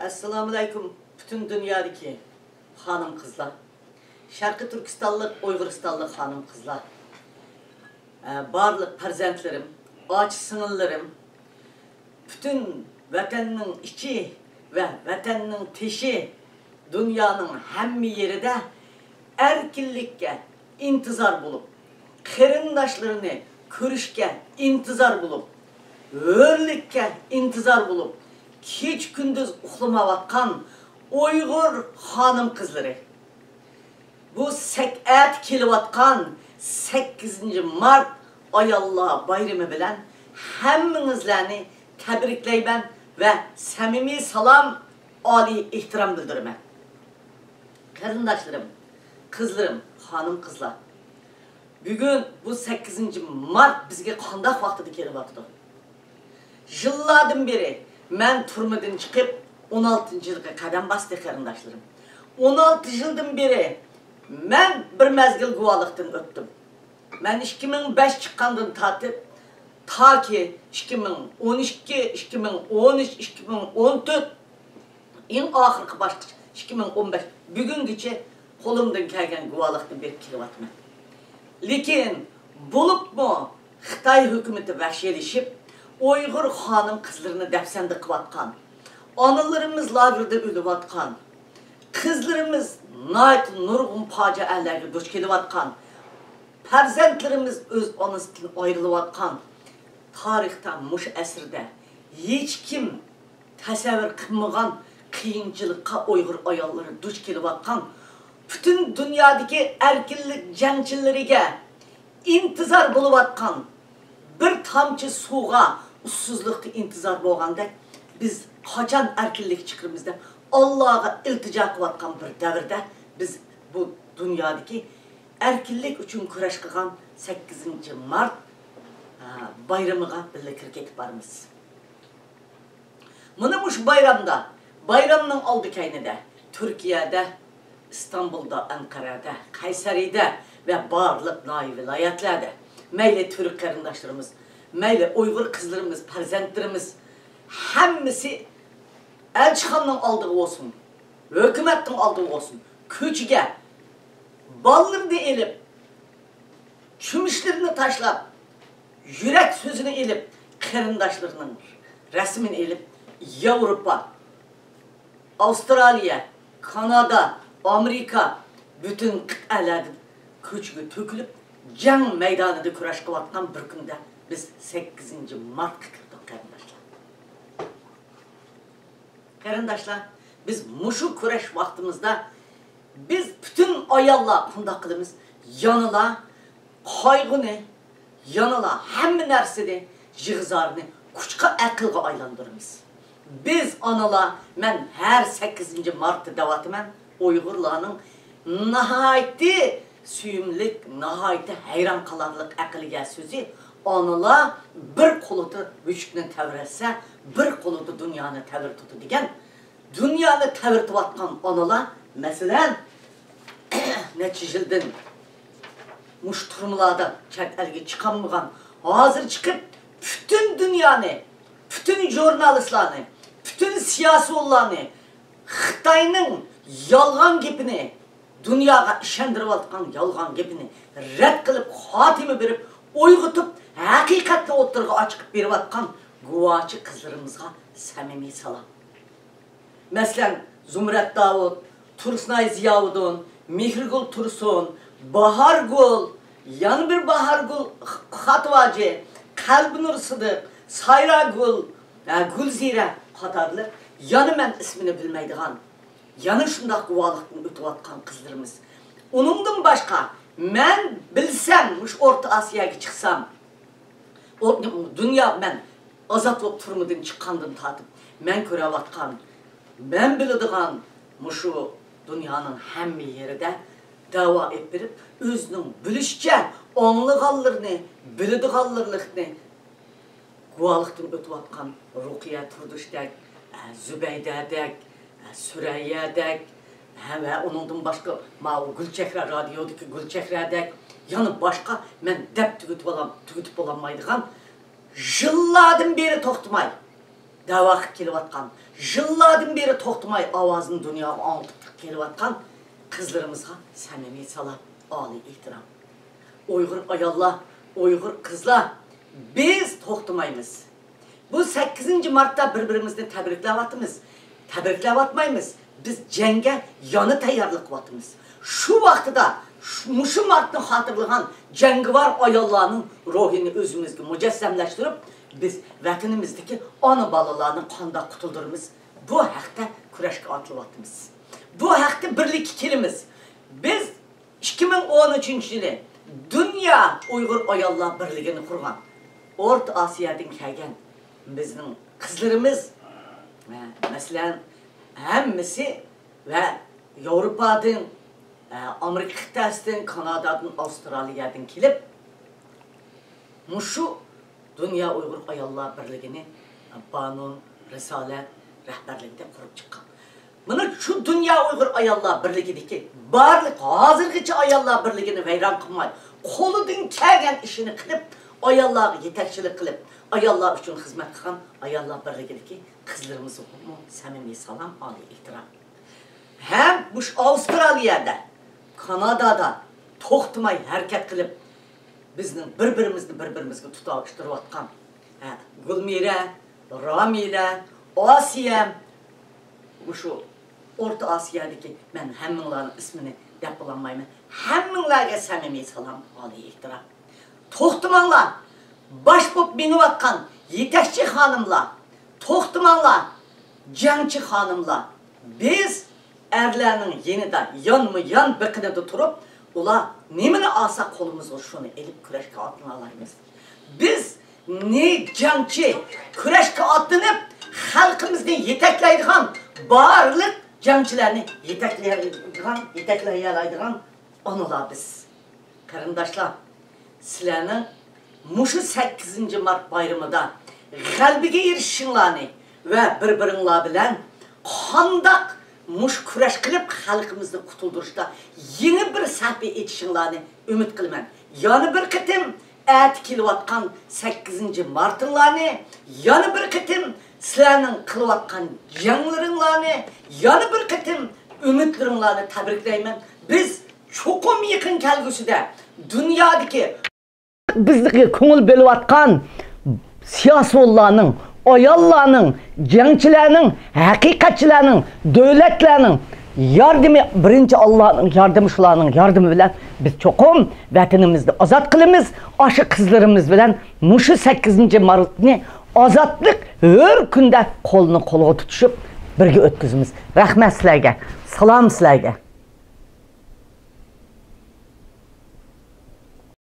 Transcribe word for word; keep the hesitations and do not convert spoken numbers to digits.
ئەسسالامۇئەلەيكۇم، پۈتۈن دۇنيادىكى خانىم-قىزلار، شەرقىي تۈركىستانلىق، ئۇيغۇرىستانلىق خانىم-قىزلار، ئە، بارلىق پەرزەنتلىرىم، ئاچا-سىڭىللىرىم، پۈتۈن ۋەتەننىڭ ئىچى ۋە ۋەتەننىڭ تېشى، دۇنيانىڭ ھەممە يېرىدە ئەركىنلىككە ئىنتىزار بولۇپ، قېرىنداشلىرىنى كۆرۈشكە ئىنتىزار بولۇپ، ھۆرلۈككە ئىنتىزار بولۇپ، كېچە-كۈندۈز ئۇخلىمايۋاتقان ئۇيغۇر خانىم-قىزلىرى! بۇ سەك-، ئەتە كېلىۋاتقان سەككىزىنچى مارت ئاياللار بايرىمى بىلەن ھەممىڭىزلەرنى تەبرىكلەيمەن ۋە سەمىمىي سالام، ئالىي ئېھتىرام بىلدۈرىمەن. قېرىنداشلىرىم، قىزلىرىم، خانىم-قىزلار، بۈگۈن بۇ سەككىزىنچى مارت بىزگە قانداق ۋاقتىدا كېلىۋاتىدۇ؟ يىللاردىن بېرى مەن تۈرمىدىن چىقىپ، ئون ئالتىنچى يىلغا قەدەم باستى، قېرىنداشلىرىم. ئون ئالتە يىلدىن بېرى مەن بىر مەزگىل گۇۋاھلىقتىن ئۆتتۈم. مەن ئىككى مىڭ بەش چىققاندىن تارتىپ، تاكى ئىككى مىڭ ئون ئىككى، ئىككى مىڭ ئون ئۈچ، ئىككى مىڭ ئون تۆت، ئەڭ ئاخىرقى باسقۇچ ئىككى مىڭ ئون بەش، بۈگۈنگىچە قولۇمدىن كەلگەن گۇۋاھلىقنى بېرىپ كېلىۋاتىمەن. لېكىن بولۇپمۇ خىتاي ھۆكۈمىتى ۋەھشىيلىشىپ، ئۇيغۇر خانىم-قىزلىرىنى دەپسەندە قىلىۋاتقان، ئانىلىرىمىز لاگېردا ئۆلۈۋاتقان، قىزلىرىمىز ناھايىتى نۇرغۇن پاجىئەلەرگە دۇچ كېلىۋاتقان، پەرزەنتلىرىمىز ئۆز ئانىسىدىن ئايرىلىۋاتقان تارىختا مۇشۇ ئەسىردە ھېچكىم تەسەۋۋۇر قىلمىغان قىيىنچىلىققا ئۇيغۇر ئاياللىرى دۇچ كېلىۋاتقان، پۈتۈن دۇنيادىكى ئەركىنلىك جەڭچىلىرىگە ئىنتىزار بولۇۋاتقان، بىر تامچە سۇغا ئۇسسۇزلۇقتا ئىنتىزار بولغاندەك، بىز قاچان ئەركىنلىك چىقىرىمىز دەپ ئاللاغا ئىلتىجا قىلىۋاتقان بىر دەۋردە، بىز بۇ دۇنيادىكى ئەركىنلىك ئۈچۈن كۈرەش قىلغان سەككىزىنچى مارت، ئە، بايرىمىغا بىللە كىرىپ كېتىپ بارىمىز. مانا مۇشۇ بايرامدا، بايرامنىڭ ئالدى كەينىدە، تۈركىيەدە، ئىستانبۇلدا، ئەنقەرەدە، قەيسەرىدە ۋە بارلىق ناھىيە، ۋىلايەتلەردە، مەيلى تۈرك قېرىنداشلىرىمىز، مەيلى ئۇيغۇر قىزلىرىمىز، پەرزەنتلىرىمىز، ھەممىسى ئەلچىخانىنىڭ ئالدىغا بولسۇن، ھۆكۈمەتنىڭ ئالدىغا بولسۇن، كۆچىگە بالىلىرىنى ئېلىپ، چۆمۈچلىرىنى تاشلاپ، يۈرەك سۆزىنى ئېلىپ، قېرىنداشلىرىنىڭ رەسىمىنى ئېلىپ، ياۋروپا، ئاۋسترالىيە، كانادا، ئامېرىكا، پۈتۈن قىتئەلەردىن كۆچىگە تۆكۈلۈپ، جەڭ مەيدانىدا كۈرەش قىلىۋاتقان بىر كۈندە بىز سەككىزىنچى مارتقا كىردۇق، قېرىنداشلار. قېرىنداشلار، بىز مۇشۇ كۈرەش ۋاقتىمىزدا بىز پۈتۈن ئاياللار قانداق قىلىمىز؟ يەنىلا قايغۇنى، يەنىلا ھەممە نەرسىنى، يىغا-زارنى كۈچكە، ئەقىلگە ئايلاندۇرىمىز. بىز ئانىلار، مەن ھەر سەككىزىنچى مارتتا دەۋاتىمەن، ئۇيغۇرلارنىڭ ناھايىتى سۆيۈملۈك، ناھايىتى ھەيران قالارلىق ئەقىلگە سۆزى، ئانىلار بىر قولىدا بۆشۈكنى تەۋرەتسە، بىر قولىدا دۇنيانى تەۋرىتىدۇ دېگەن دۇنيانى تەۋرىتىۋاتقان ئانىلار، مەسىلەن، نەچچە يىلدىن مۇشۇ تۈرمىلەردە چەت ئەلگە چىقالمىغان، ھازىر چىقىپ، پۈتۈن دۇنيانى، پۈتۈن ژۇرنالىستلارنى، پۈتۈن سىياسىيونلارنى خىتاينىڭ يالغان گېپىنى، دۇنياغا ئىشەندۈرۈۋاتقان يالغان گېپىنى رەت قىلىپ، خاتىمە بېرىپ، ئويغىتىپ، ھەقىقەتنى ئوتتۇرىغا ئاچىقىپ بېرىۋاتقان گۇۋاچى قىزلىرىمىزغا سەمىمىي سالام. مەسىلەن، زۇمرەت داۋۇت، تۇرسۇنئاي زىياۋۇدۇن، مېھرىگۈل تۇرسۇن، باھارگۈل، يەنە بىر باھارگۈل خاتىۋاجى، قەلبىنۇر سىدىق، سايراگۈل، ھە، گۈلزىرە قاتارلىق يەنە مەن ئىسمىنى بىلمەيدىغان، يەنە شۇنداق گۇۋاھلىقتىن ئۆتۈۋاتقان قىزلىرىمىز. ئۇنىڭدىن باشقا، مەن بىلسەم، مۇشۇ ئورتا ئاسىياغا چىقسام، ئۇ دۇنيا، مەن ئازاد بولۇپ تۈرمىدىن چىققاندىن تارتىپ، مەن كۆرۈۋاتقان، مەن بىلىدىغان مۇشۇ دۇنيانىڭ ھەممە يېرىدە دەۋا ئېلىپ بېرىپ، ئۆزىنىڭ بىلىشىچە ئاڭلىغانلىرىنى، بىلىدىغانلىرىنى گۇۋاھلىقتىن ئۆتۈۋاتقان رۇقىيە تۇردۇشتەك، ئە، زۇبەيدەدەك، ئە، سۈرەييەدەك، ھە، ۋە ئۇنىڭدىن باشقا ماۋۇ گۈلچېھرە، رادىيودىكى گۈلچېھرەدەك، يەنە باشقا مەن دەپ تۈگىتىپ بولام-، تۈگىتىپ بولالمايدىغان، يىللاردىن بېرى توختىماي دەۋا قىلىپ كېلىۋاتقان، يىللاردىن بېرى توختىماي ئاۋازىنى دۇنياغا ئاڭلىتىپ كېلىۋاتقان قىزلىرىمىزغا سەمىمىي سالام، ئالىي ئېھتىرام. ئۇيغۇر ئاياللار، ئۇيغۇر قىزلار، بىز توختىمايمىز. بۇ سەككىزىنچى مارتتا بىر-بىرىمىزنى تەبرىكلەۋاتىمىز. تەبرىكلەۋاتمايمىز. بىز جەڭگە يەنە تەييارلىق قىلىۋاتىمىز. شۇ ۋاقتىدا شۇ، مۇشۇ مارتنى خاتىرىلىغان جەڭگىۋار ئاياللارنىڭ روھىنى ئۆزىمىزگە مۇجەسسەملەشتۈرۈپ، بىز ۋەتىنىمىزدىكى ئانا بالىلارنى قانداق قۇتۇلدۇرىمىز؟ بۇ ھەقتە كۈرەشكە ئاتلىۋاتىمىز. بۇ ھەقتە بىرلىككە كېلىمىز. بىز ئىككى مىڭ ئون ئۈچىنچى يىلى دۇنيا ئۇيغۇر ئاياللار بىرلىكىنى قۇرغان. ئورتا ئاسىيادىن كەلگەن بىزنىڭ قىزلىرىمىز، مە-، مەسىلەن، ھەممىسى ۋە ياۋروپادىن، ئە، ئامېرىكا قىتئەسىدىن، كانادادىن، ئاۋسترالىيەدىن كېلىپ، مۇشۇ دۇنيا ئۇيغۇر ئاياللار بىرلىكىنى بانۇ رىسالە رەھبەرلىكىدە قۇرۇپ چىققان. مانا شۇ دۇنيا ئۇيغۇر ئاياللار بىرلىكىدىكى بارلىق ھازىرغىچە ئاياللار بىرلىكىنى ۋەيران قىلماي، قولىدىن كەلگەن ئىشىنى قىلىپ، ئاياللارغا يېتەكچىلىك قىلىپ، ئاياللار ئۈچۈن خىزمەت قىلغان ئاياللار بىرلىكىدىكى قىزلىرىمىزغىمۇ سەمىمىي سالام، ئالىي ئېھتىرام. ھەم مۇشۇ ئاۋسترالىيەدە، كانادادا توختىماي ھەرىكەت قىلىپ، بىزنىڭ بىر-بىرىمىزنى بىر-بىرىمىزگە تۇتاشتۇرۇۋاتقان، ھە، گۈلمىرە، رامىلە، ئاسىيە، مۇشۇ ئورتا ئاسىيادىكى، مەن ھەممىڭلارنىڭ ئىسمىنى دەپ بولالمايمەن. ھەممىڭلارغا سەمىمىي سالام، ئالىي ئېھتىرام. توختىماڭلار! باش بولۇپ مېڭىۋاتقان يېتەكچى خانىملار، توختىماڭلار! جەڭچى خانىملار، بىز ئەرلەرنىڭ يېنىدا يانمۇ يان بېقىنىدا تۇرۇپ، ئۇلار نېمىنى ئالسا قولىمىزغا شۇنى ئېلىپ كۈرەشكە ئاتلىنالايمىز. بىز نى جەڭچى كۈرەشكە ئاتلىنىپ، خەلقىمىزنى يېتەكلەيدىغان، بارلىق جەڭچىلەرنى يېتەكلەيدىغان، يېتەكلىيەلەيدىغان ئانىلار بىز. قېرىنداشلار، سىلەرنىڭ مۇشۇ سەككىزىنچى مارت بايرىمىدا غەلىبىگە ئېرىشىشىڭلارنى ۋە بىر-بىرىڭلار بىلەن قانداق مۇشۇ كۈرەش قىلىپ خەلقىمىزنى قۇتۇلدۇرۇشتا يېڭى بىر سەھىپە ئېچىشىڭلارنى ئۈمىد قىلىمەن. يەنە بىر قېتىم ئەتە كېلىۋاتقان سەككىزىنچى مارتىڭلارنى، يەنە بىر قېتىم سىلەرنىڭ قىلىۋاتقان جەڭلىرىڭلارنى، يەنە بىر قېتىم ئۈمىدلىرىڭلارنى تەبرىكلەيمەن. بىز چوقۇم يېقىن كەلگۈسىدە دۇنيادىكى بىزگە كۆڭۈل بۆلۈۋاتقان سىياسىيونلارنىڭ، ئاياللارنىڭ، جەڭچىلەرنىڭ، ھەقىقەتچىلەرنىڭ، دۆلەتلەرنىڭ ياردىمى، بىرىنچى ئاللانىڭ ياردىمى، شۇلارنىڭ ياردىمى بىلەن بىز چوقۇم ۋەتىنىمىزنى ئازاد قىلىمىز. ئاشۇ قىزلىرىمىز بىلەن مۇشۇ سەككىزىنچى مارتنى ئازادلىق ھۆر كۈندە قولنى قولغا تۇتۇشۇپ بىرگە ئۆتكۈزىمىز. رەھمەت سىلەرگە، سالام سىلەرگە.